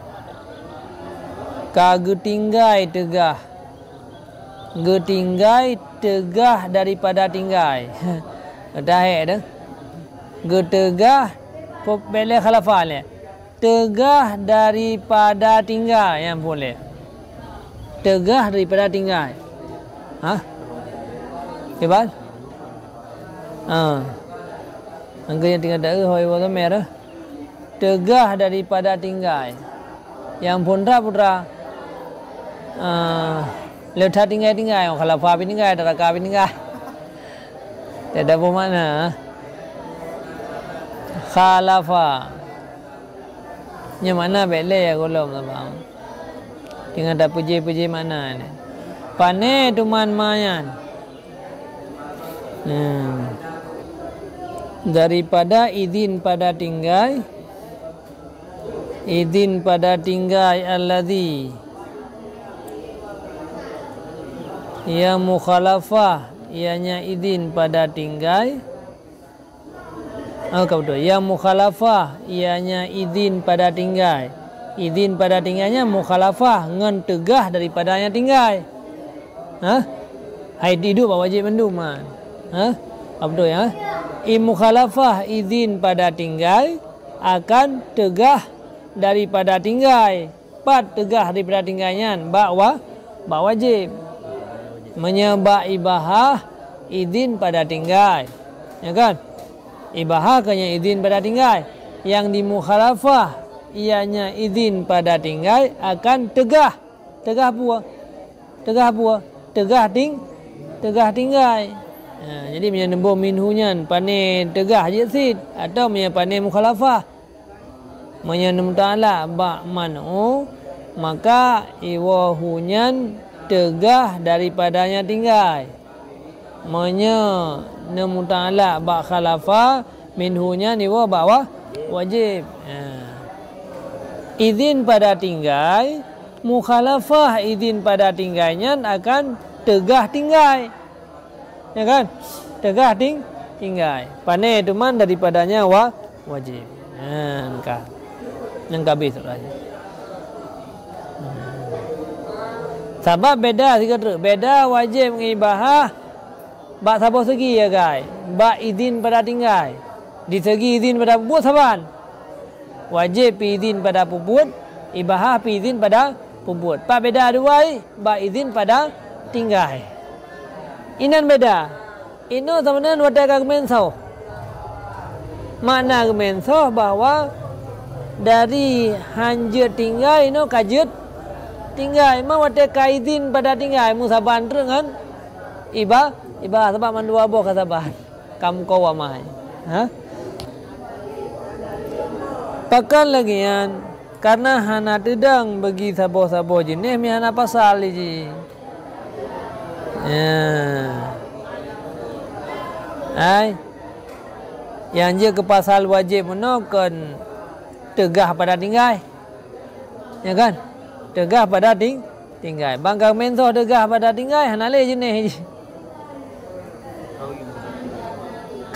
ka geutinggai teugah. Geutinggai teugah daripada tinggai. Meudahék teuh. Geuteugah, po-, bèk lé khalafa lé. Teugah daripada tinggai, nyang puléh. Teugah daripada tinggai. Hah? Kiban? Ha. Angka nyang tinggai dak, eh, hoi, wa dhamir, eh. Teugah daripada tinggai. Nyang phôn that putra. Ah, leuta tinggai-tinggai, oh, khalafa pih tinggai, taraka pih tinggai. Tidak ada makna. Khalafa. Nyan makna bèk lé ya gohlom saban. Teungoh tapeujeuet-peujeuet makna nyan. Pané teuma ma nyan. Hmm. Daripada izin pada tinggai, izin pada tinggai alladzi, yang mukhalafah, ianya izin pada tinggai. Oh, ka beutôi. Yang mukhalafah, ianya izin pada tinggai. Izin pada tinggai nyan mukhalafah ngon teugah daripada nyang tinggai. Hah? Hai diduek bak wajéb mandum man. Hah? Ka beutôi, ha? I mukhalafah izin pada tinggai akan teugah daripada tinggai. Pat teugah daripada tinggai nyan? Bak wa-, bak wajéb. Meunyoe bak ibahah, izin pada tinggai. Ya kan? Ibahah kan nyang izin pada tinggai. Yang di mukhalafah, ianya izin pada tinggai akan teugah. Teugah peue? Teugah peue? Teugah ting-, teugah tinggai. Ha, jadi meunyoe neuboh minhu nyan, pané teugah jeuet cit, atawa meunyoe pané mukhalafah. Meunyoe neumuta'alak bak man'u, maka iwoe hu nyan teugah daripada nyang tinggai. Meunyoe neumuta'alak bak khalafa, minhu nyan iwoe bak wa-, wajéb. Ha. Izin pada tinggai, mukhalafah izin pada tinggai nyan akan teugah tinggai. Ya kan? Teugah ting-, tinggai. Pané teuma daripada nyang wa-, wajéb. Ha, nyang ka. Nyang ka habéh surat. Sabab beda sigoe treuk. Beda wajéb ngon ibahah bak saboh segi, ya, gai. Bak izin pada tinggai. Di segi izin pada peubuet saban. Wajéb pih izin pada peubuet, ibahah pih izin pada peubuet. Pat beda dua, bak izin pada tinggai. Inan beda. Inoe sabeunarnya watée ka geumeunsoh. Makna geumeunsoh bahwa dari han jeuet tinggai inoe ka jeuet tinggai. Ma watée ka izin pada tinggai, meusaban treuk ngon iba-, ibahah sabab mandua boh ka saban. Ka meukoh amai. Ha? Pakon lagée nyan, kareuna hana teudong bagi saboh-saboh jeuneh meuhana pasal jih. Ya. Ai. Nyang jeuet keu pasal wajéb meunoe kon teugah pada tinggai. Ya kan? Teugah pada ting-, tinggai. Ban ka meusoh teugah pada tinggai, hana lé jeuneh jih.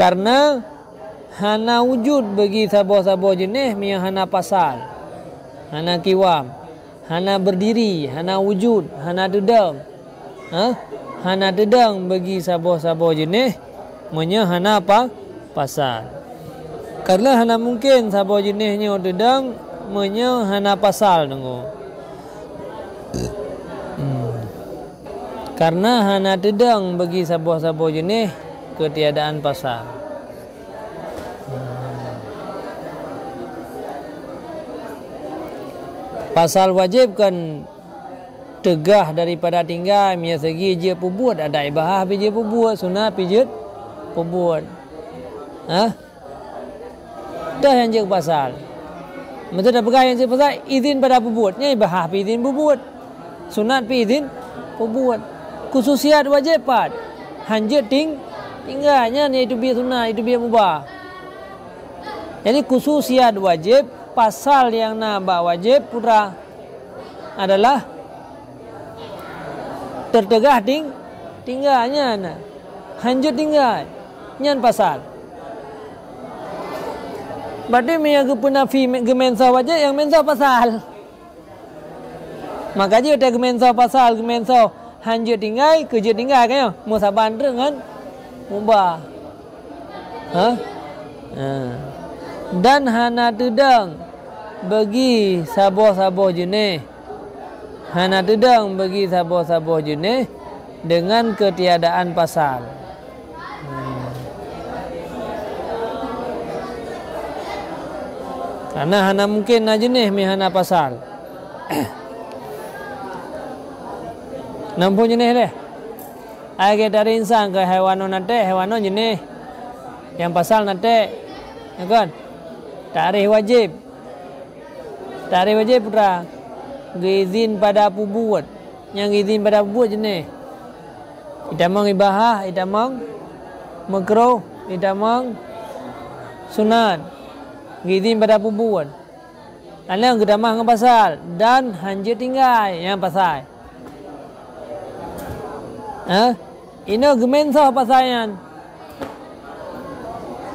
Kareuna hana wujud bagi saboh-saboh jeuneh meunyoe hana pasal, hana kiwam, hana beurdiri, hana wujud, hana teudong. Ha? Hana teudong bagi saboh-saboh jeuneh meunyoe hana pa-, pasal. Kareuna hana mungken saboh jeuneh nyoe teudong meunyoe hana pasal teungku. Hmm. Kareuna hana teudong bagi saboh-saboh jeuneh keutiadaan pasal. Hmm. Pasal wajéb kan teugah daripada tinggai, meunyoe segi jeuet peubuet, adat ibahah pih jeuet peubuet, sunat pih jeuet peubuet. Hah? Toh nyang jeuet pasal. Meunyoe tapeugah nyang jeuet pasal, izin pada peubuet, nyan ibahah pih izin peubuet. Sunat pih izin peubuet. Khususiat wajéb pat? Han jeuet ting-, tinggai, nyan yaitu biet sunat, yaitu biet mubah. Jadi khususiat wajéb, pasal nyang na bak wajéb putra adalah teuteugah ting-, tinggai nyan. Han jeuet tinggai. Nyan pasal. Berarti meunyoe geupeunafi me-, geumeunsoh wajéb, nyang meunsoh pasal. Maka jeuet geumeunsoh pasal, geumeunsoh han jeuet tinggai, keu jeuet tinggai ka nyoe. Meusaban treuk ngon mubah. Ha? Ha. Dan hana teudong bagi saboh-saboh jeuneh. Hana teudong bagi saboh-saboh jeuneh deungon keutiadaan pasal. Hmm. Kareuna hana mungken na jeuneh meuhana pasal. Namphon jeuneh deh. Ai gét dari insan keu haiwan nyoe na treb, haiwan nyoe jeuneh. Nyang pasal na treb. Ya kan? Takrif wajéb. Takrif wajéb putra. Geuizin pada peubuet. Nyang geuizin pada peubuet jeuneh. Itamong ibahah, itamong Meukruh, itamong sunat, geuidhin pada peubuet. Alèh geutamah ngon pasal dan hanjeuet tinggai nyang pasai. Ha? Inoe geumensoh pasai nyan.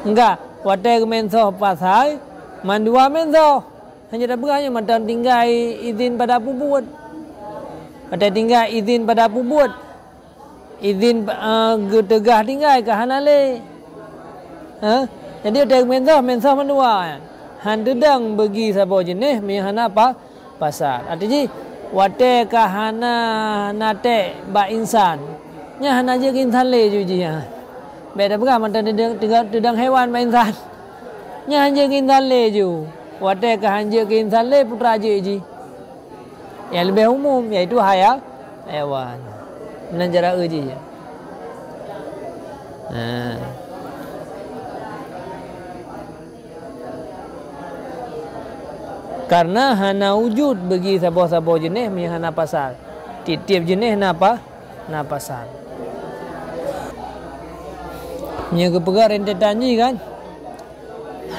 Enggak, watèe geumensoh pasai, mandua mensoh. Hanya tapeugah nyan mantong tinggai izin pada peubuet. Watèe tinggai izin pada peubuet, izin, eh, geuteugah tinggai ka hana lé. Ha? Jadi watèe mensoh, mensoh mandua nyan. Han teudong beugi saboh jeuneh meunyo hana pa-, pasal. Arti jih, watèe ka hana natek bak insan, nyan hana jeuet keu insan lé ju jih nyan. Bèk tapeugah mantong teudong, teudong, teudong hewan bak insan. Nyan han jeuet keu insan lé ju. Watèe ka han jeuet keu insan lé, peue teuma jeuet jih? Nyang leubeh umum, yaitu haya-, hewan. Meunan cara eu jih. Ha. Karena hana wujud beugi saboh-saboh jeuneh meunyo hana pasal. Tiep-tiep jeuneh na pa-, na pasal. Meunyo geupeugah rentetan jih kan,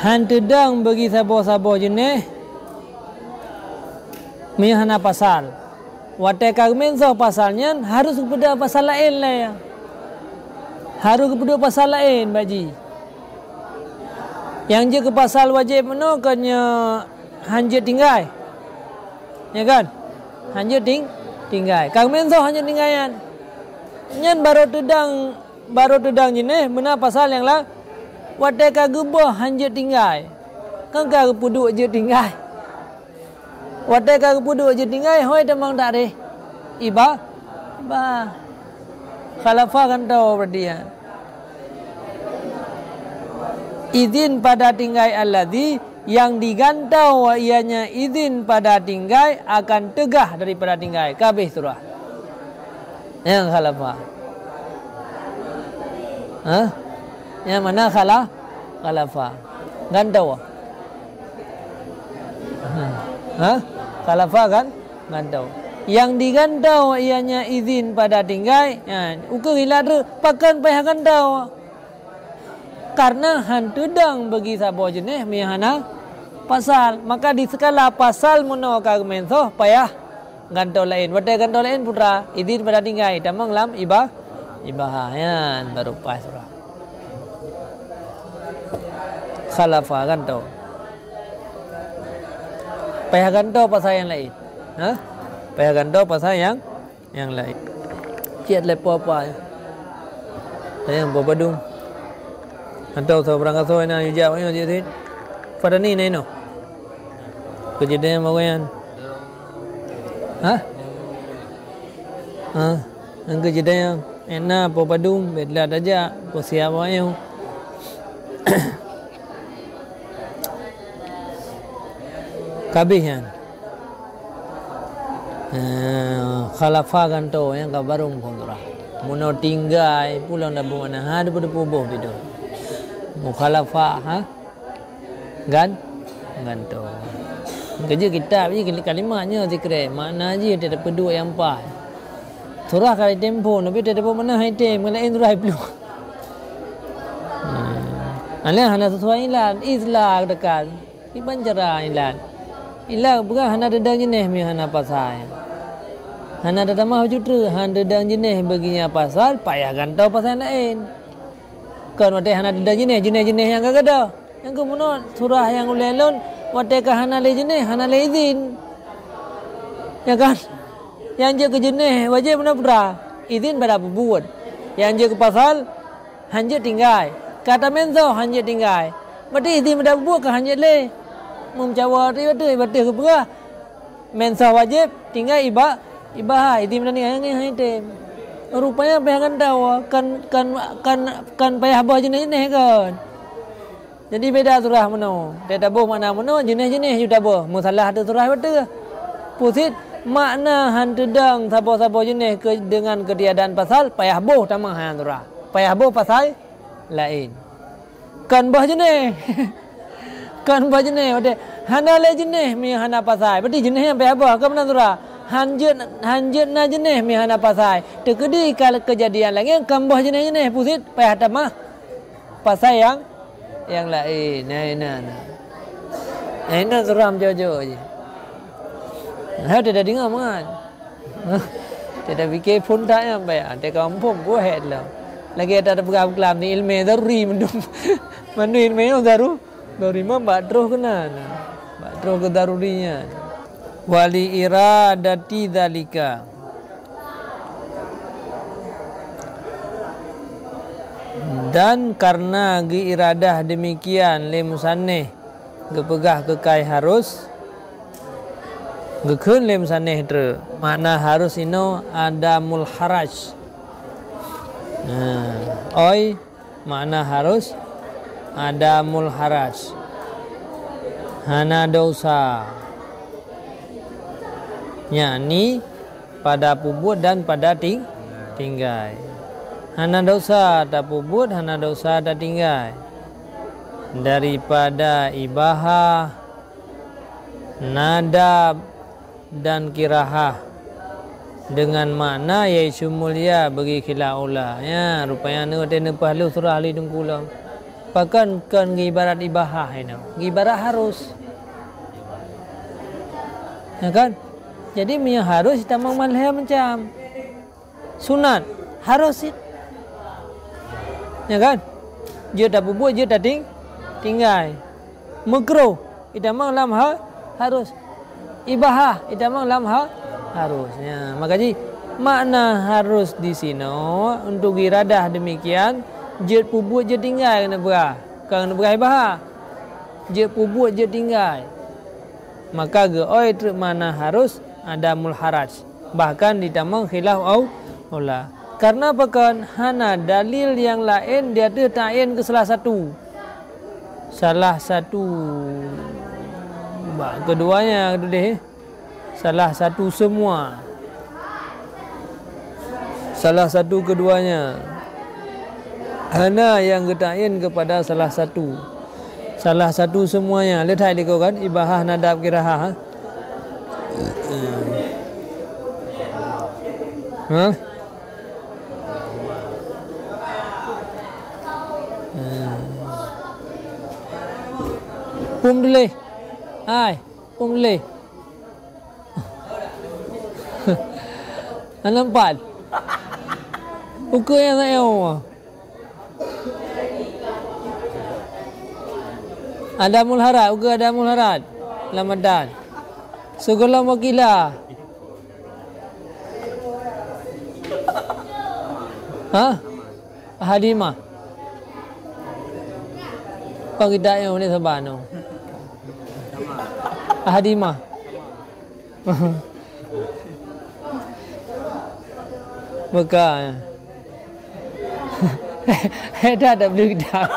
han teudong beugi saboh-saboh jeuneh meunyo hana pasal. Watèe ka geumensoh pasal nyan, harôh geupeuduek pasal laén lé. Harôh geupeuduek pasal laén bak jih. Nyang jeuet keu pasal wajéb meunoe kon nyoe han jeuet tinggai. Ya kan? Han jeuet ting-, tinggai. Ka geumensoh han jeuet tinggai nyan. Nyan barô teudong, barô teudong jeuneh meunan pasal nyang la-, watèe ka geuboh han jeuet tinggai. Kan ka geupeuduek jeuet tinggai. Watèe ka geupeuduek jeuet tinggai, hôi tamong taréh. Iba-, iba. Khalafa gantoe berarti nyan. Izin pada tinggai alladzi, nyang digantoe ianya izin pada tinggai akan teugah daripada tinggai. Ka abéh surah. Nyang khalafa. Ha? Nyang mana khala-, khalafa? Gantoe. Ha? Ha? Khalafa kan? Gantoe. Nyang digantoe ianya izin pada tinggai. Ha, ukeue ilat tu, pakon payah gantoe. Karena han teudong beugi saboh jeuneh meunyo hana pasal. Maka di seukala pasal meunoe ka geumensoh payah gantoe laén. Watèe gantoe laén peue teuma, izin pada tinggai, tamong lam iba-, ibaha. Nyan barô pas surah. Khalafa gantoe. Payah gantoe pasal nyang laén. Ha? Payah gantoe pasal nyang Nyang laén. Cit lé po apa ya? Tanyong po padum. Atau sabarang asoe na yue jak nyoe cit sit. Pada ni na inoe. Keujeudée mo nyan. Ha? Ha? Nang keujeudée na po padum, bet la tajak, po siap awak nyoe. Kabeh nyan. Eh, khalafa gantoe nyang ka barô meukontra. Meunoe tinggai pulang dabong aneuk ha deupeu-deupeu boh bidong. Mukhalafa ha? Gan? Gantoe. Keujeuet kitab jih kalimat nyoe sikrek. Makna jih teupeudua nyang paih. Surah ka item phon, tapi teupeue mana item, ngon laén surah ipluh. Hmm. Alah hana sesuai ilat, islah dekat. Iban cara ilat. Ilat bukan hana teudang jeuneh mi hana pasai. Hana tatamah bacut treuk, hana teudang jeuneh bagi nyang pasal, payah gantoe pasai laén. Kon watée hana teudang jeuneh, jeuneh-jeuneh nyang ka geuda. Nyang keuh meunoe surah nyang ulée lôn, watée ka hana lé jeuneh, hana lé izin. Ya kan? Nyang jeuet keu jeuneh wajéb meunoe putra, izin pada peubuet. Nyang jeuet keu pasal, hanjeuet tinggai. Ka tameusoe hanjeuet tinggai. Berarti izin pada peubuet ka hanjeuet lé. Meucawa teuh, teuh, teuh geupeugah. Meusoe wajéb, tinggai iba-, ibaha, izin pada tinggai, nyan han item. Rupanya payah gantoe, kan, kan, kan, kan payah boh jeuneh-jeuneh kan. Jadi beda surah meunoe. Teutabôh makna meunoe, jeuneh-jeuneh ju tabôh. Meusalah teuh surah beutôi. Pusit makna han teudong saboh-saboh jeuneh keu, deungon keutiadaan pasal, payah boh tamah nyang surah. Payah boh pasai laén. Kon boh jeuneh. Kon boh jeuneh, watée hana lé jeuneh mi hana pasai. Berarti jeuneh nyang payah boh, kon meunan surah. Hanjeuet, hanjeuet na jeuneh mi hana pasai. Teukeudi ka keujadian lagée nyan kon boh jeuneh-jeuneh, pusit payah tamah Pasai nyang, nyang laén, nah, nah, nah. Nah, nah, seram jojo je. Nah, udah dengar mangat. Kita fikir phôn that nyang baik. Ada kampung buah lah. Lagi ada peugah kelam ni ilmu daruri mendung. Mana ilmu yang daru? Daruri mah bak troh kena. Nah. Bak troh ke darurinya. Wali iradati dzalika. Dan karena geuiradah demikian lé musannif geupeugah keukai harus, geukheun lé musannif treuk, makna harus inoe adamul haraj. Nah, oi, makna harus adamul haraj, hana dosa. Yakni pada peubuet dan pada ting-, tinggai. Hana dosa tapeubuet, hana dosa tatinggai. Daripada ibahah, nadab, dan kirahah, dengan makna yaitu mulia bagi khilaf aula. Ya, rupanya nu teuneupah lheueh surah ahli teungku lom. Pakon kon geuibarat ibahah inoe? Geuibarat harus. Ya kan? Jadi meunyoe harus tamong malhé macam. Sunat, harus cit. Ya kan? Jeuet tapeubuet, jeuet tating-, tinggai. Makruh, itamong lam ha-, harus. Ibahah, itamong lam ha-, harus. Ya, maka ji makna harus di sinoe untuk iradah demikian, jeuet peubuet, jeuet tinggai keuneuk peugah. Kon keuneuk peugah ibahah. Jeuet peubuet, jeuet tinggai. Maka geuoi treuk makna harus adamul haraj. Bahkan ditamong khilaf au-, aula. Karena pakon hana dalil nyang laén di ateueh ta'yin keu salah satu. Salah satu bak keduanya keudeh. Salah satu semua. Salah satu keduanya. Hana nyang geuta'yin kepada salah satu. Salah satu semuanya. Leutai liko kan? Ibahah, nadab, kirahah, ha? Ha? Pum duleh. Hai, pum duleh. Hana empat. Ukeue nyang sayang. Adamul harat, ukeue adamul harat. Lam adan. Sigohlom wakila. Ha? Ahadima. Kon kita nyang ni saban tu. Ahadima. Beuka. Eh, dah, dah beli dah.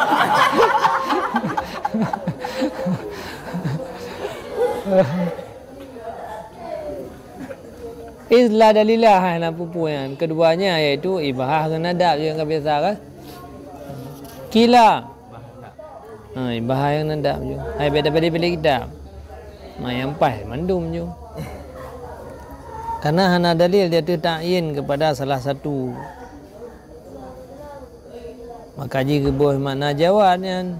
Izla dalilah, hai, na pupu nyan. Keduanya yaitu ibahah ngon adab je ka biasa kan. Kila. Ha, ibahah ngon adab je. Hai beda-beda pilih kitab. Ma nyang paih mandum je. Karena hana dalil di ateueh ta'yin kepada salah satu. Maka ji geuboh makna jawab nyan.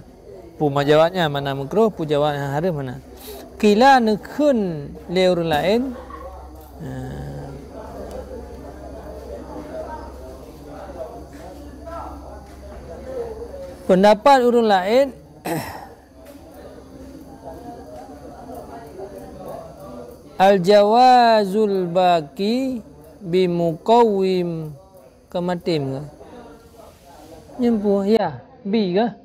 Peue jawab nyan makna makruh, peue jawab nyan hareuem makna. Kila neukheun lé ureuëng laén. Ha. Pendapat ureuëng laén, al-jawazul baqi bi muqawwim kamatim ke? Nyempu, ya, bi ke?